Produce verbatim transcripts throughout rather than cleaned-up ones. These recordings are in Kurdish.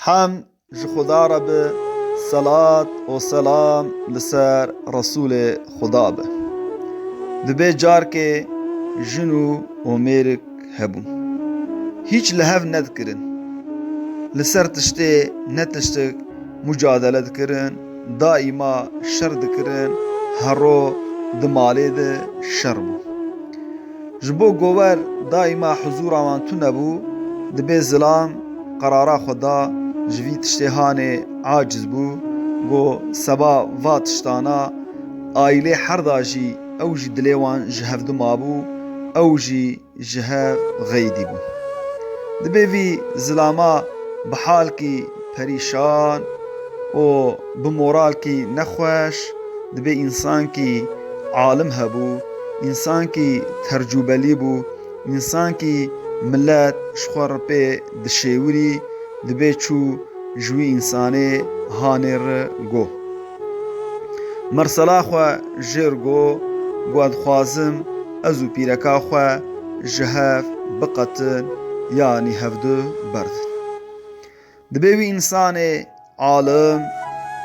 Hemd ji Xuda re be, selat û selam li ser Resûlê Xuda be. Dibê carkê jin û, û mêrik hebûn. Hîç li hev nedikirin. Li ser tiştê ne tiştik mucadele dikirin, daîma şer dikirin, hero di malê de şer bû. Ji bo gower daîma huzûra wan tune bû, dibê zilam qerara xwe da, ji vî tiştê hanê aciz bû, got, seba va tiştana aîlê herda jî ew jî dilê wan ji hevdu mabû, ew jî ji hev xeydî bû. Dibê vî zilama bi halkî perîşan û bi moralkî nexweş, dibê însankî alim hebû, însankî tercûbelî bû, însankî milet ji xwe re pê dişêwirî, dibê çû ji wî însanê hanê re got, mersela xwe jêr got, got, dixwazim ez û pîreka xwe ji hev biqetin, yanî hevdu berdin. Dibê wî însanê alim,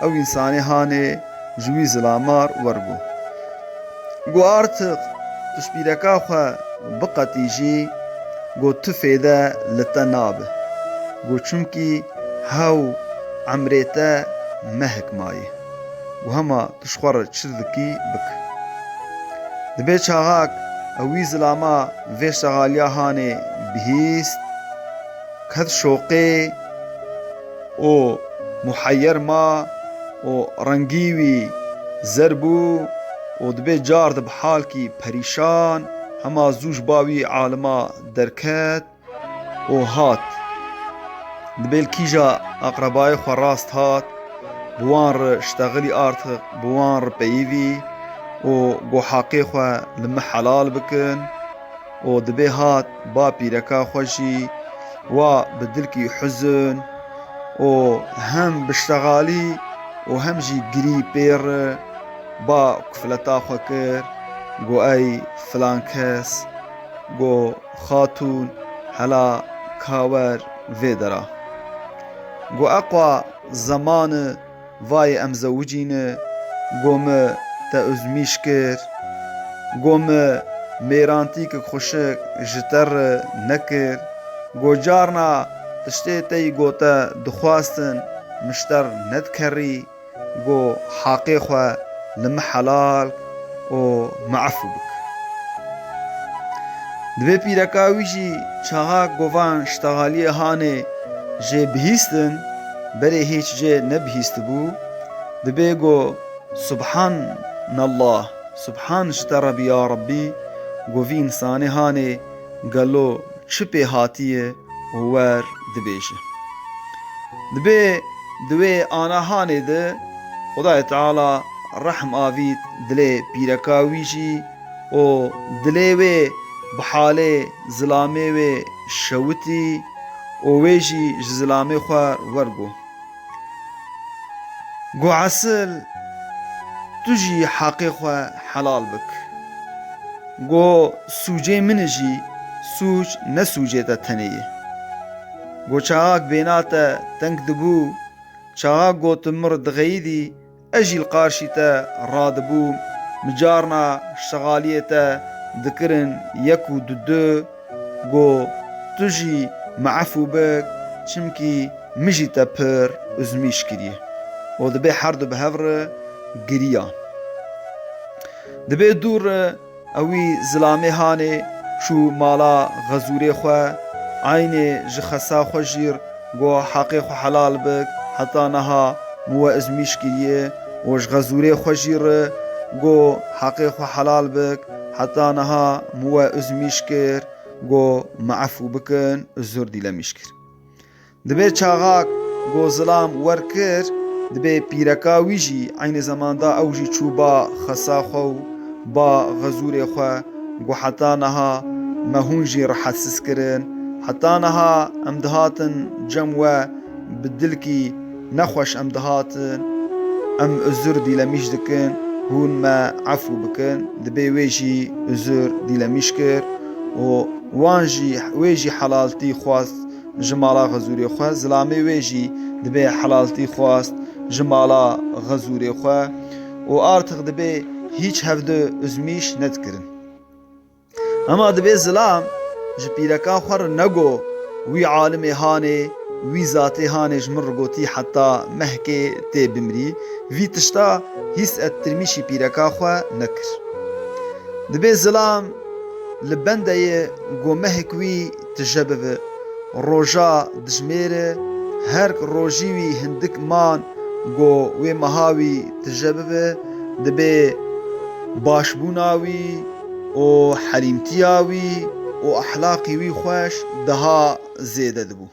ew însanê hanê ji wî zilamar wergo. Got, artiq tu ji pîreka xwe biqetî jî, got, tu fêde li te nabe. Got, çimkî hew emrê te mehek maye. Got, hema tu ji xwe re çi dikî, bike. Dibê çaxak ew wî zilama vê şexaliya hanê bihîst, ket şoqê û muheyyer ma û rengî wî zer bû û dibê car di bi halkî perîşan hema zû ji ba wî alima derket û hat. Dibê li kîja aqrebayê xwe rast hat, bi wan re ştexilî, artiq bi wan re peyivî û got, haqê xwe li min helal bikin û dibê hat ba pîreka xwe jî, wa bi dilkî huzin û hem bi ştexalî û hem jî girî pê re ba kufleta xwe kir, got, ey filan kes, got, xatûn, hela ka wer vê dera. Got, eqwa zeman e vayê em zewicîne, got, min te uzmîş kir, got, min mêrantîkek xweşik ji te re nekir, got, carna tiştê te yî got te dixwastin min ji te re nedikerî, got, haqê xwe li min helal û min efû bik. Dibê pîreka wî jî çaxa govan ştexaliyê hanê jê bihîstin, berê hîç jê nebihîstibû, dibê got, Subhanallah, subhan ji te Rebî ya Rebî, got, vî însanê hanê gelo çi pê hatiye û wer dibêje. Dibê di wê ana hanê de Xwedayê Teala rehm avît dilê pîreka wî jî û dilê wê bi halê zilamê wê şewitî û wê jî ji zilamê xwe wergo. Got, esil tu jî heqê xwe helal bik. Got, sûcê min jî sûc ne sûcê te tenê ye. Got, çaxak bêna te teng dibû, çaxak got tu min re dixeyidî, ez jî li qarşî te radibûm, min carna ştexaliyê te dikirin yek û du du, got, tu jî min efû bik, çimkî min jî te pir uzmîş kiriye. Û dibê her du bi hev re giriyan. Dibê dû re ew wî zilamê hanê çû mala xezûrê xwe, eynê ji xesa xwe jî re got, heqê xwe helal bik, heta niha min we uzmîş kiriye û ji xezûrê xwe jî re got, heqê xwe helal bik, heta niha min we uzmîş kir, got, min efû bikin, uzur dîlemîş kir. Dibê çaxak got zilam wer kir, dibê pîreka wî jî eynî zemanda ew jî çû ba xesa xwe û ba xezûrê xwe, got, heta niha me hûn jî rehetsiz kirin, heta niha em dihatin cem we bi dilkî nexweş em dihatin, em uzur dîlemîş dikin, hûn me efû bikin. Dibê wê jî uzur dîlemîş kir û wan jî, wê jî helaltî xwest, ji mala xezûrê xwe, zilamê wê jî dibê helaltî xwast ji mala xezûrê xwe û artix dibê hîç hevdu üzmîş nedikirin. Hema dibê zilam ji pîreka xwe re nego, wî alimê hanê, wî zatê hanê ji min re gotî heta mehkê tê bimrî, vî tişta hîs ettirmîşî pîreka xwe nekir. Dibê zilam li bende ye go mehek wî tije bibe. Roja dijmêre, her rojî wî hindik man go wê meha wî tije bibe, dibê başbûna wî û helîmtiya wî û ehlaqî wî xweş daha zêde dibû.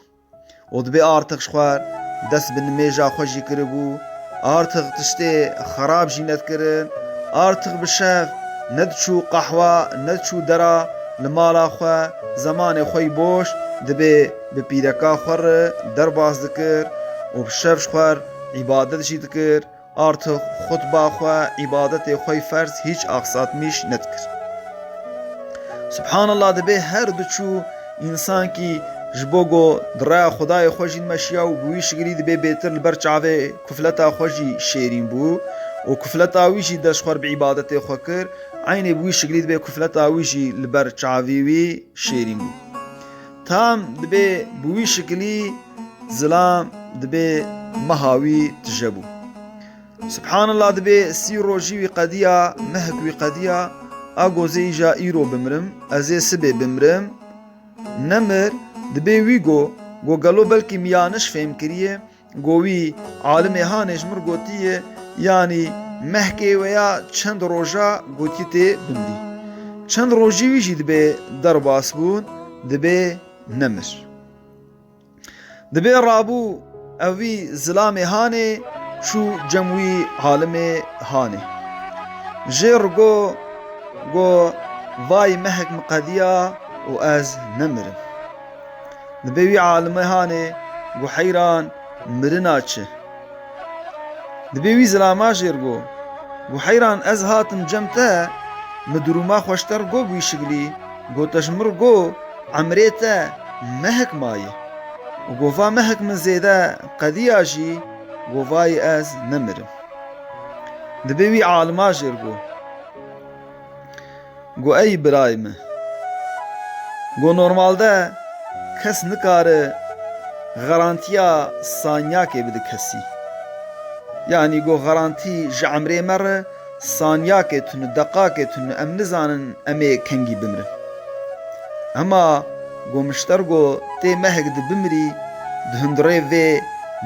Û dibê artix ji xwe dest bi nimêja xwe jî kiribû, artix tiştê xerab jî nedikirin, artix bi şev nediçû qehwa, nediçû dera li mala xwe, zemanê xwe yî boş dibê bi pîreka xwe re derbas dikir û bi şev ji xwe re îbadet jî dikir. Artix xutba xwe, îbadetê xwe yî ferz hîç axsatmîş nedikir. Subhanallah, dibê her diçû însankî ji bo go di raya Xwedayê xwe jî dimeşiya û bi wî şikilî dibê bêtir li ber çavê kufleta xwe jî şêrîn bû û kufleta wî jî dest xwe bi îbadetê xwe kir, eynê bi wî şikilî dibê kufleta wî jî li ber çavî wî şêrîn bû. Tam dibê bi wî şikilî zilam dibê meha wî tije bû. Subhanallah, dibê sî rojî wî qediya, mehek wî qediya, a gozê îja îro bimrim, ez ê sibê bimrim. Nemir, dibê wî go, go gelo belkî min ya niş fêm kiriye, go wî alimê hanê ji min gotiye, yanî mehkê we ya çend roja gotiye tê bimrî. Çend rojî wî jî dibê derbas bûn, dibê nemir. Dibê rabû ev wî zilamê hanê çû cem wî alimê hanê. Jê re go, go vay mehek min qediya û ez nemirim. Dibê wî alimê hanê go heyran mirina çi? Dibê wî zilama jê re go, go heyran ez hatim cem te, min durûma xwe ji te re go bi wî şikilî, go te ji min re go, emrê te mehek maye. Û go va mehek min zêde qediya jî, go vayê ez nemirim. Dibê wî alima jê re go, go ey birayê min, go normalde kes nikare garantiya saniyakê bide kesî. Yanî go garantî ji emrê me re saniyakê tune, deqakê tune, em nizanin em ê kengî bimrin. Hema go min ji te re go tê mehek di bimrî, di hundirê vê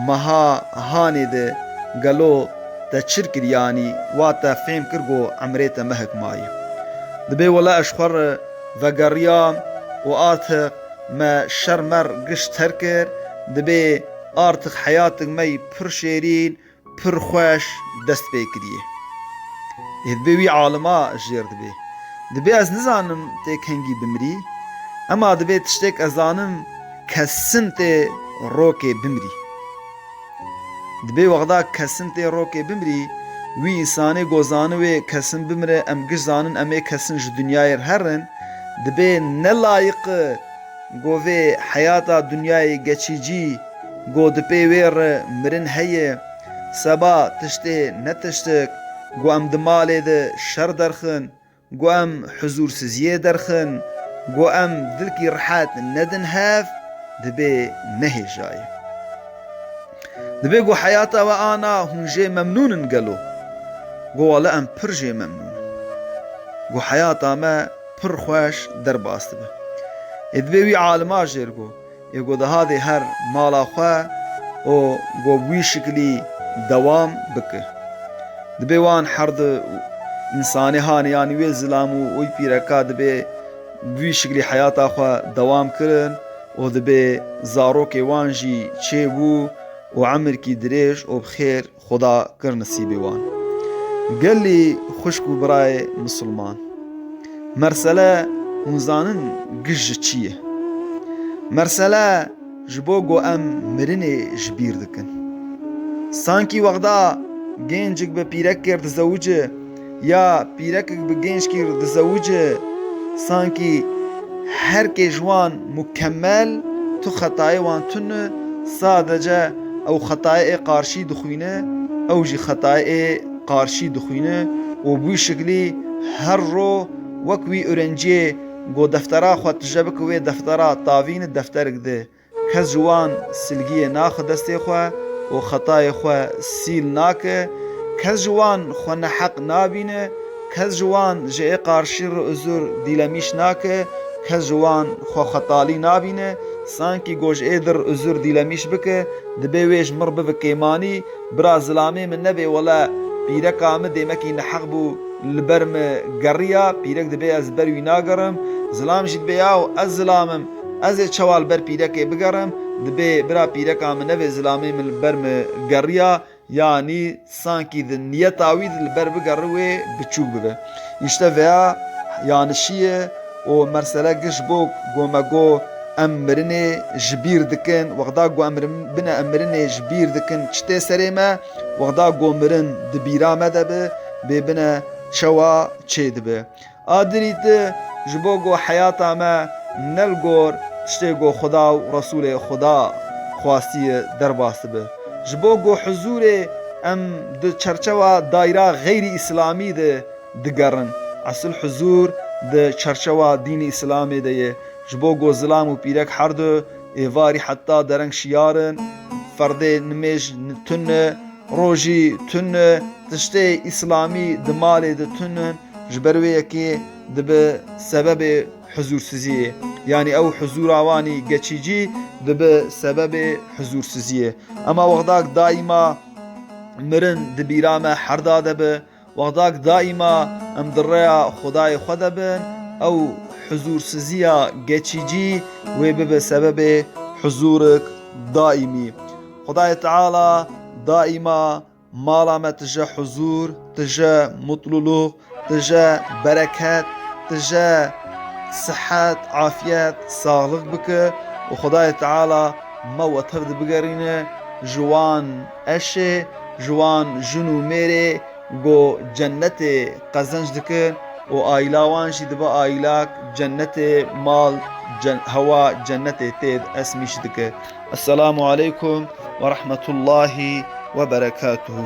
meha hanê de gelo te çir kir, yanî wa te fêm kir go emrê te mehek maye? Dibê wele ez ji xwe re vegeriyam û artix me şer mer giş ter kir, dibê artix heyatik me yî pir şêrîn, pir xweş dest pê kiriye. Ê dibê wî alima jêr dibê. Dibê ez nizanim tê kengî bimrî, ema dibê tiştek ez zanim kesin tê rokê bimrî. Dibê wexda kesin tê rokê bimrî, wî însanê go zani wê kesin bimre, em giş zanin em ê kesin ji dinyayê re herin, dibê ne layiq e go vê heyata dinyayê geçîcî, go di pê wê re mirin heye, seba tiştê ne tiştik, go em di malê de şer derxin, go em huzûrsiziyê derxin, go em dilkî rihet nedin hev, dibê nehêjaye. Dibê go heyata we ana hûn jê memnûn in gelo? Go wele em pir jê memnûn in. Go heyata me pir xweş derbas dibe. Ê dibê wî alima jê re go, ê go dihadê her mala xwe û go bi wî şikilî dewam bike. Dibê wan her du însanê hanê, yanî wê zilam û wî pîreka dibê bi wî şikilî heyata xwe dewam kirin û dibê zarokê wan jî çêbû û emirkî dirêj û bi xêr Xuda kir nisîbê wan. Gelî xwişk û birayê misilman, mersele hûn zanin giş ji çi ye? Mersele ji bo ku em mirinê ji bîr dikin. Sankî wexda gencik bi pîrekê re dizewice ya pîrekek bi gençkî re dizewice, sankî her kê ji wan mukemmel tu xetayê wan tune, sadece ew xetayê ê qarşî dixwîne, ew jî xetayê ê qarşî dixwîne û bi wî şiklî her ro wek wî öğrenciyê ku deftera xwe tije bike wê deftera tavîne defterik de. Kes ji wan silgiyê naxe destê xwe û xetayê xwe sîl nake. Kes ji wan xwe neheq nabîne. Kes ji wan ji ê qarşî re uzur dîlemîş nake. Kes ji wan xwe xetalî nabîne. Sankî ku ji ê dir uzur dîlemîş bike, dibê wê ji mir bive kêmanî. Bira zilamê min nebê wele pîreka min dêmekî neheq bû, li ber min geriya, pîrek dibê ez ber wî nagerim. Zilam jî dibê yaw ez zilam im, ez ê çawa li ber pîrekê bigerim? Dibê bira pîreka min nevê zilamê min li ber min geriya, yanî sankî di niyeta wî di li ber bigere wê biçûk bibe. Îşte veya yanişî ye û mersele giş bo ku me got em mirinê ji bîr dikin, wexda ku em mirin bine em mirinê ji bîr dikin çi tê serê me, wexda ku mirin di bîra me de bi, bê bine çawa çê dibe. A dirî ti ji bo ku heyata me ne li gor tiştê ku Xuda û Resûlê Xuda xwastiye derbas dibe. Ji bo ku huzûrê em di çerçewa dayra xeyrî îslamî de digerin. Esil huzûr di çerçewa dînî îslamê de ye. Ji bo ku zilam û pîrek her du êvarî heta dereng şiyar in, ferdê nimêj tune, rojî tune, tiştê îslamî di malê de tune, ji ber wê yekê dibe sebebê huzûrsiziyê. Yanî ew huzûra wanî geçîcî dibe sebebê huzûrsiziyê. Ema wexdak daîma mirin di bîra me herda de bi, wexdak daîma em di rêya Xwedayê xwe de bin, ew huzûrsiziya geçîcî wê bibe sebebê huzûrik daîmî. Xwedayê Teala daîma mala me tije huzûr, tije mutluluk, tije bereket, tije sihet, afiyet, saxlik bike û Xwedayê Teala me we tev de bigerîne ji wan eşê, ji wan jin û mêrê ku cennetê qezenc dikin û aîla wan jî dibe aîlak cennetê mal, cen-, hewa cennetê tê esmîş dike. Esselamu aleykum ve rahmetullahi ve berekatuhu.